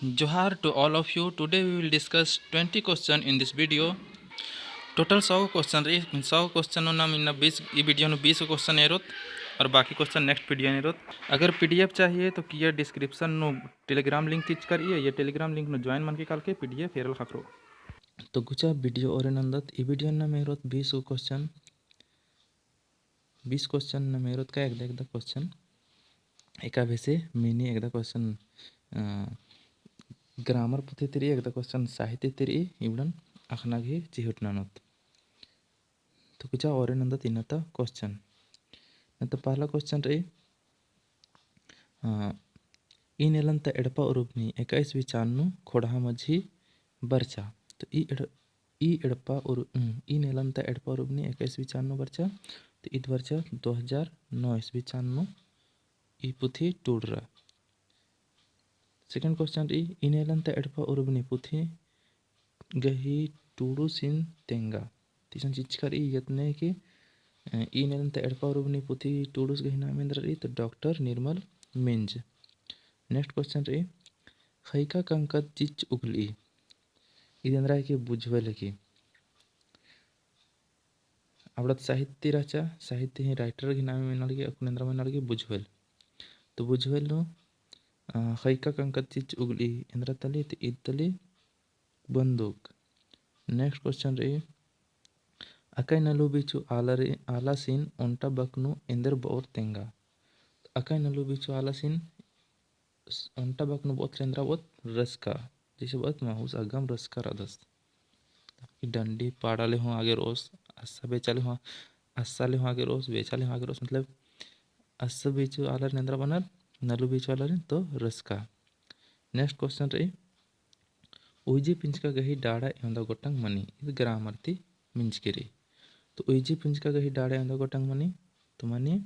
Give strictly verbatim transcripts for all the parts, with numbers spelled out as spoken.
जोहार to all of you. Today we will discuss twenty question in this video. Total सौ question रई, सौ question नू नाम इन्ना बीस, ई video नू बीस question एरोत और बाकी question next video नू एरोत। अगर PDF चाहिए तो किया description नू Telegram link चिचका रई, ये Telegram link नू join मनके काल के PDF एरल ख़क्खरो। तो गुचा video ओरे नन्दत, ई video नू नाम एरोत बीस question। बीस question नम एरोत का एकदा एकदा question एका भेसे mini एकदा question, अ, grammar पुथी ती रई, एकदा question साहित्य ती रई, इबड़न अख़ना गही चिहुट ननोत। तो गुचा ओरे नन्दत इन्ना ता question। इन्ना ता पहला question रई, अ, ई नेलन ता एड़पा उरुबनी एका ईस्वी चान नू खोड़हा मझी बरचा। तो ई एड़-, ई एड़पा उरु-, उम, ई नेलन ता एड़पा उरुबनी एका ईस्वी चान नू बरचा, तो ईद बरचा दो हजार नौ ईस्वी चान नू ई पुथी टूड़रा। Second question रई, ई नेलन ता एड़पा उरुबनी पुथी गही टूड़ुसिन तेंगा। तो इसन चिचका रई इय्या ती कि, अ, ई नेलन ता एड़पा उरुबनी पुथी टूड़ुस गही नाम एन्दरा रई, तो डॉक्टर निर्मल मिंज। Next question रई, ख़ैका कंकत चिच्च उगलई। ईद एन्दरा हिके बुझवेल हिके। अबड़ा ता साहित्य रहचा, साहित्य ही writer गही नामे मेना लगी, अक्कुन एन्दरा मेना लगी बुझवेल। तो बुझवेल नू, अ, ख़ैका कंकत चिच्च उगलई एन्दरा तली, तो ईद तली बंदूक। Next question रई, अकय नलु बीचू आला रे-, आलासिन ओन्टा बक नू एन्देर बओर तेंगा। अकय नलु बीचू आलासिन ओन्टा बक नू बओत ले एन्दरा बओत रसका, जैसे बओत महूस अगम रसका रअदस। डंडी पाड़ा ले हूँ आगे रओस, अस्सा बेचा ले हूँ, अस्सा ले हूँ आगे रओस, बेचा ले हूँ आगे रओस, मतलब अस्सा बीचू आलारिन एन्दरा बअनर, नलु बीचू आलारिन तो रसका। Next question रई, उइजी पिंजका गही डाड़ा एवंदा गोटंग मनी, ईद grammar ती मिंजकी रई। तो उइजी पिंजका गही डाड़ा एवंदा गोटंग मनी, तो मनी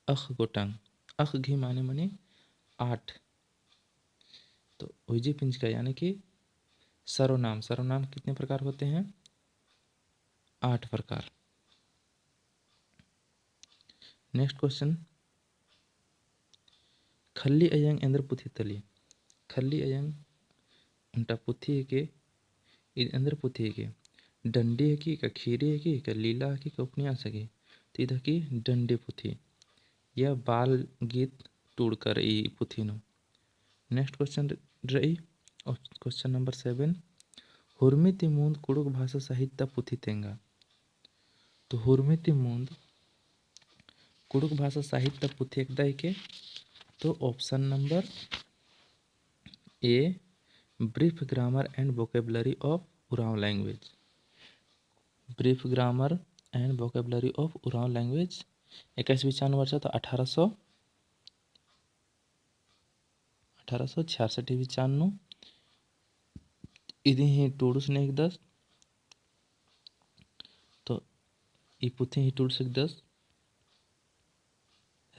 अख़ गोटंग, अख़ गही माने मनी आठ। तो उइजी पिंजका यानी कि सर्वनाम, सर्वनाम कितने प्रकार होते हैं? आठ प्रकार। Next question, खल्ली अयंग एन्देर पुथी तली। खल्ली अयंग ओन्टा पुथी हिके, ईद एन्देर पुथी हिके, डंडी हिके, का खीरी हिके, का लीला हिके, का उपन्यास हिके, तो ईद हिके डंडी पुथी या बाल गीत टूड़का रई ई पुथी नू। Next question रई, question number seven, हुरमी ती मुन्द कुँड़ुख़ भाषा साहित्य ता पुथी तेंगा। तो हुरमी ती मुन्द कुँड़ुख़ भाषा साहित्य ता पुथी एकदा हिके, तो option number A, Brief Grammar and Vocabulary of Oraon Language। Brief Grammar and Vocabulary of Oraon Language, एका ईस्वी चान नू बरचा तो अठारह सौ, अठारह सौ छियासठ ईस्वी चान नू। इदी ही टूड़ुस नेगदस, तो ई पुथी ही टूड़ुस नेगदस,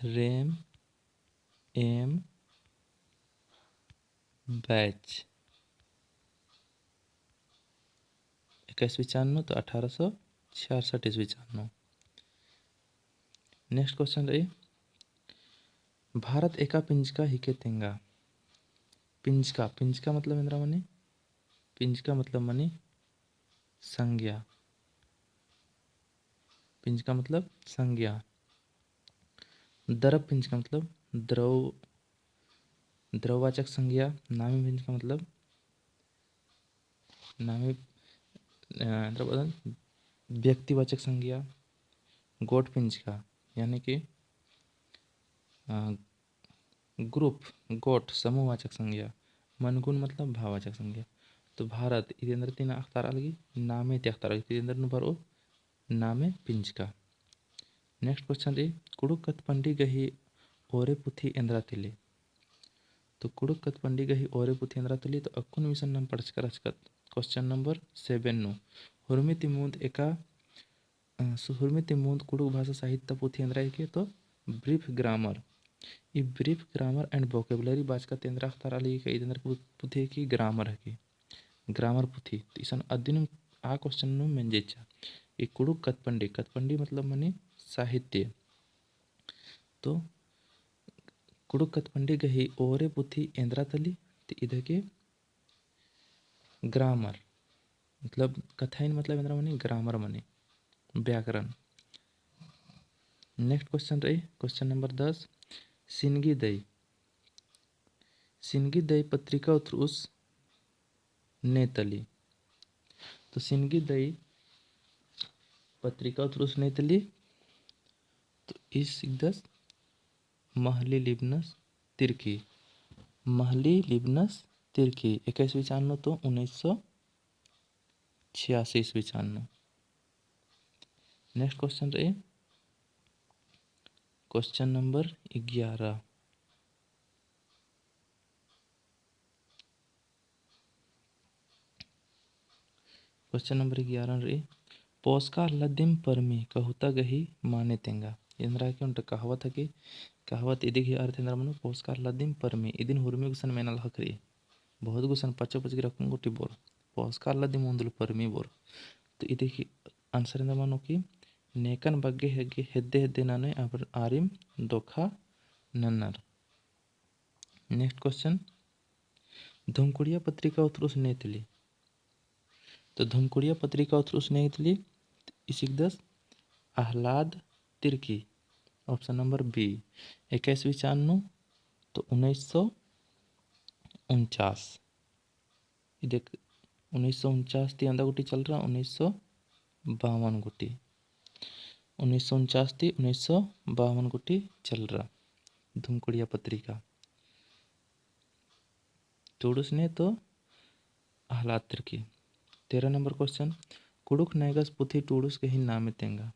रेम एम बैच। एका ईस्वी चान नू तो अठारह सौ छियासठ ईस्वी चान नू। Next question रई, भारत एका पिंजका हिके तेंगा। पिंजका, पिंजका मतलब एन्दरा मनी? पिंजका मतलब मनी संज्ञा। पिंजका मतलब संज्ञा। दरब पिंजका मतलब द्रव, द्रववाचक संज्ञा। नामी पिंजका मतलब नामी, अ, मतलब व्यक्तिवाचक संज्ञा। गोट पिंजका यानी कि, अ, group, गोट, समूहवाचक संज्ञा। मनगुन मतलब भाववाचक संज्ञा। तो भारत, इदेंद्र तीना अख़तारआ लगी, नामे ती अख़तारआ लगी, इदेंद्र नू बरओ नामे पिंजका। Next question रई, कुँड़ुख़ कत्थपंडी गही ओरे पुथी एन्द्रा तली। तो कुँड़ुख़ कत्थपंडी गही ओरे पुथी एन्द्रा तली, तो अक्कुन मिशन नाम पढ़चका रहचकत। Question number seven नू, हुरमी ती मुन्द एका अ, सो हुरमी ती मुन्द कुँड़ुख़ भाषा साहित्य ता पुथी एन्द्रा हिके तो Brief Grammar। E Brief Grammar and Vocabulary बाचका ती एन्द्रा अख़तारआ लगी का, इदेंद्र पु-, पुथी हिके grammar हिके। Grammar पुथी। तो इसन अदिन आ question नू मेंजेचा। ई कुँड़ुख़ कत्थपंडी, कत्थपंडी मतलब मनी साहित्य। तो कुँड़ुख़ कत्थपंडी गही ओरे पुथी एन्द्रा तली, तो ईद हिके grammar, मतलब कत्थाइन मतलब एन्दरा मनी grammar मनी, व्याकरण। Next question रई, question number दस, सिनगी दई, सिनगी दई पत्रिका उथरुस ने तली। तो सिनगी दई पत्रिका उथरुस ने तली, तो ईस हिकदस महली लिबनस तिरकी, महली लिबनस तिरकी। एका ईस्वी चान नू, तो उन्नीस सौ छियासी ईस्वी चान नू। Next question रई, question number ग्यारह। Question number ग्यारह रई, पोसका लदिम परमी कहुता गही माने तेंगा। एन्दरा की ओन्टा कहावत हकी, कहावत इदी गही अर्थ एन्दरा मनो, पोसका लदिम परमी, इदिन हुरमी गुसन मेना लहक रई। बहुत गुसन पच्चो पच्चो की रखुन गुटी बोर, पोसका लदिम उन्दुल परमी बोर। तो इदी गही answer एन्दरा मनो कि नेकन बग्गे हेद्दे हेद्दे ननोय आरिम दोखा नन्नर। Next question, धुमकुड़िया पत्रिका उथरुस ने तली। तो धुमकुड़िया पत्रिका उथरुस ने तली, ईस हिकदस आह्लाद तिरकी, option number B। एका ईस्वी चान नू, तो उन्नीस सौ उनचास। इदेक उन्नीस सौ उनचास ती एन्दा गुटी चलरा, उन्नीस सौ बावन गुटी। उन्नीस सौ उनचास ती उन्नीस सौ बावन गुटी चलरा धुमकुड़िया पत्रिका। टूड़ुस ने तो आह्लाद तिरकी। तेरह number question, कुँड़ुख़ नैगस पुथी टूड़ुस गही नामे तेंगा।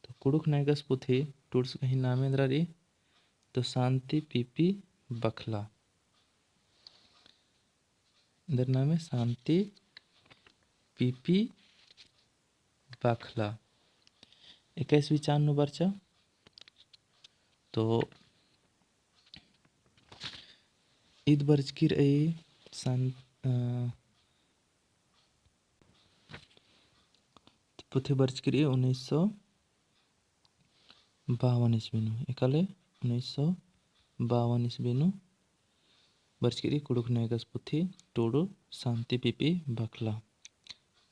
तो कुँड़ुख़ नैगस पुथी टूड़ुस गही नामे एन्दरा रई, तो शांति पीपी बखला। एन्दर नामे शांति पीपी बखला। एका ईस्वी चान नू बरचा। तो ईद बरचकी रई सन-, अ, पुथी बरचकी रई उन्नीस सौ बावन ईस्वी नू, एकाले उन्नीस सौ बावन ईस्वी नू बरचकी रई कुँड़ुख़ नैगस पुथी टूड़ुस शांति पीपी बखला।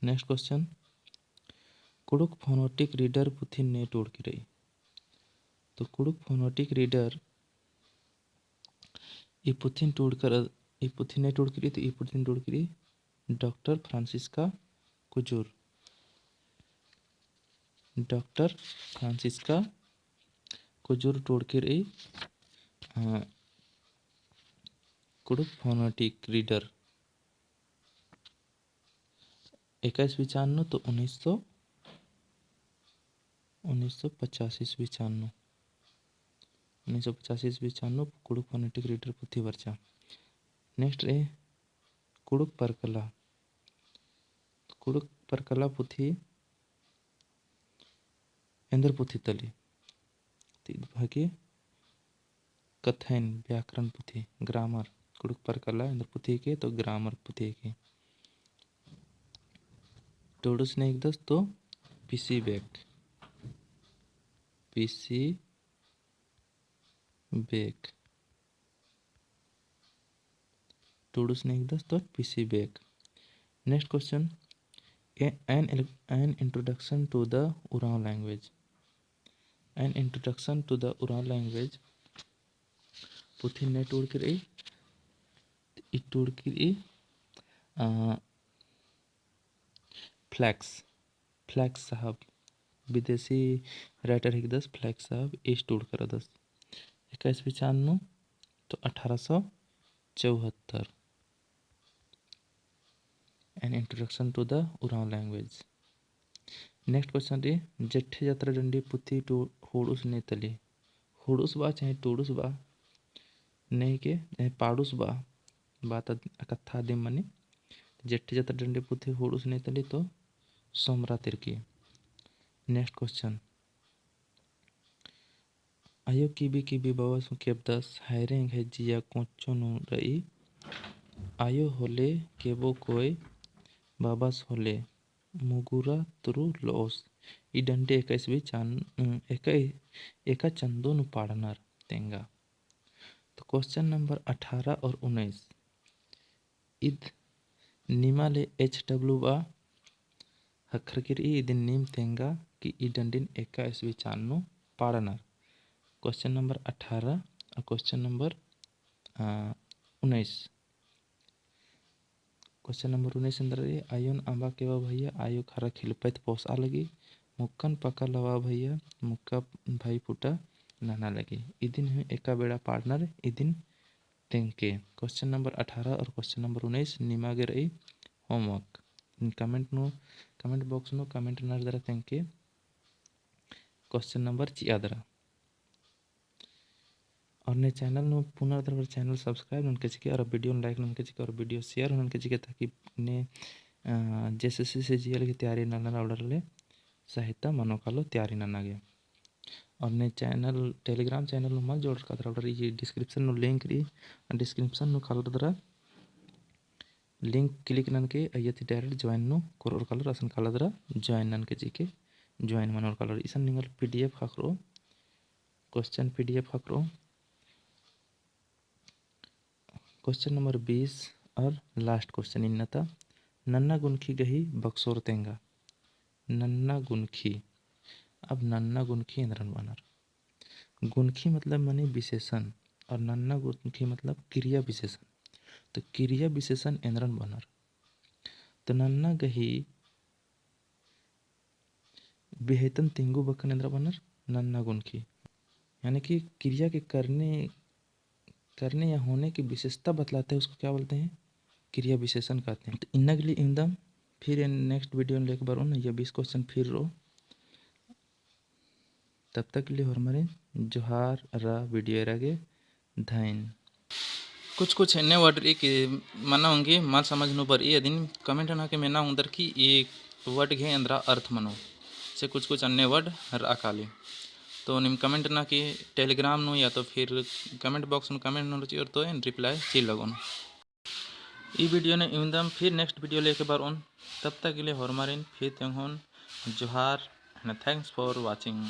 Next question, कुँड़ुख़ phonetic reader पुथी ने टूड़की रई। तो कुँड़ुख़ phonetic reader ई पुथिन टूड़कर, ई पुथिन ने टूड़की रई, तो ई पुथिन टूड़की रई doctor Francisca Kujur. Doctor Francisca Kujur टूड़की रई, अ, कुँड़ुख़ phonetic reader। एका ईस्वी चान नू तो उन्नीस सौ, उन्नीस सौ पचास ईस्वी चान नू, उन्नीस सौ पचास ईस्वी चान नू कुँड़ुख़ phonetic reader पुथी बरचा। Next रई कुँड़ुख़ परकला। कुँड़ुख़ परकला पुथी एन्दर पुथी तली। तो ईद बग्गे कत्थाइन व्याकरण पुथी, grammar, कुँड़ुख़ परकला एन्दर पुथी हेके, तो grammar पुथी हेके। टूड़ुस ने हिकदस तो पीसी बेक, पीसी बेक। टूड़ुस ने हिकदस तो पीसी बेक। Next question, a-, an, an introduction to the Oraon language। An introduction to the Oraon language पुथिन ने टूड़की रई, ई टूड़की रई, अ, फ्लैक्स, फ्लैक्स साहब, विदेशी writer हिकदस फ्लैक्स साहब, ईस टूड़कर रअदस। एका ईस्वी चान नू तो अठारह सौ चौहत्तर। An introduction to the Oraon language। Next question रई, जेठे जतरा डंडी पुथी टू-, हुड़ुस ने तली। हुड़ुस बा चाहे टूड़ुस बा, ने हेके, चाहे पाड़ुस बा, बा ता कत्था दिम मनी। जेठे जतरा डंडी पुथी हुड़ुस ने तली तो सोमरा तिरकी। Next question, आयो किबी किबी बबस हूँ केबदस, हायरे एंग्है जिया कोचो नू रई। आयो होले केबो कोय, बबस होले मुगुरा तुरु लोस। ई डंडी एका ईस्वी चान-, उम, एका, एका चंदो नू पाड़नर तेंगा। तो question number अठारह और उन्नीस। ईद निमा ले H W बा ख़क्खरकी रई, इदिन नीम तेंगा कि ई डंडिन एका ईस्वी चान नू पाड़नर। Question number अठारह और question number, अ, उन्नीस। Question number उन्नीस एन्दरा रई, आयोन अम्बा केवा भैया, आयो खरा खिलपैत पोसआ लगी, मुक्कन पका लवा भैया, मुक्का भाई फुटा नना लगी। इदिन हूँ एका बेड़ा पाड़नर, इदिन तेंगके। Question number अठारह और question number उन्नीस निमा गे रई homework। Comment नू, comment box नू comment नर दरा तेंगके question number चिआ दरा। और ने channel नू पुनर दरा channel subscribe ननके चिके और video नू like ननके चिके और video share ननके चिके, ताकि ने, अ, JSSC CGL की तैयारी नना रअदर ले सहायता मनो कालो तैयारी नना गे। और ने channel, Telegram channel नू मल जोड़रकदर, ई description नू link रई, description नू कालर दरा link click ननके अइय्या ती direct join नू कोरओर कालर, असन कालर दरा join ननके चिके, join मनोर कालर। इसन निंगल PDF ख़क्खरओ, question PDF ख़क्खरओ। Question number बीस और last question इन्ना ता, नन्ना गुनखी गही बक्सोर तेंगा। नन्ना गुनखी। अब नन्ना गुनखी एन्दरन बअनर? गुनखी मतलब मने विशेषण और नन्ना गुनखी मतलब क्रिया विशेषण। तो क्रिया विशेषण एन्दरन बअनर? तो नन्ना गही बिहैतन तिंगु बक्कन एन्दरा बअनर? नन्ना गुनखी। यानी कि क्रिया के करने, करने या होने की विशेषता बतलाते हैं, उसको क्या बोलते हैं? क्रिया विशेषण कहते हैं। तो इन्ना के लिए इवंदम, फिर एन next video लेके बरओन, या बीस question फिर रओ। तब तक के लिए होरमारिन जोहार, अरा video एरा गे धइन। कुछ कुछ एन्ने word रई कि मना ओंगी मल समझ नू बरई, अदिन comment नना के मेना ओंगदर कि ई word गे एन्दरा अर्थ मनो। से कुछ कुछ अन्ने word रआ काली। तो नीम comment नना कि Telegram नू या तो फिर comment box नू comment नना चिओर तो एन reply चिआ लगओन। ई video नू इवंदम, फिर next video लेके बरओन। तब तक के लिए होरमारिन फिर तेंगोन जोहार and thanks for watching।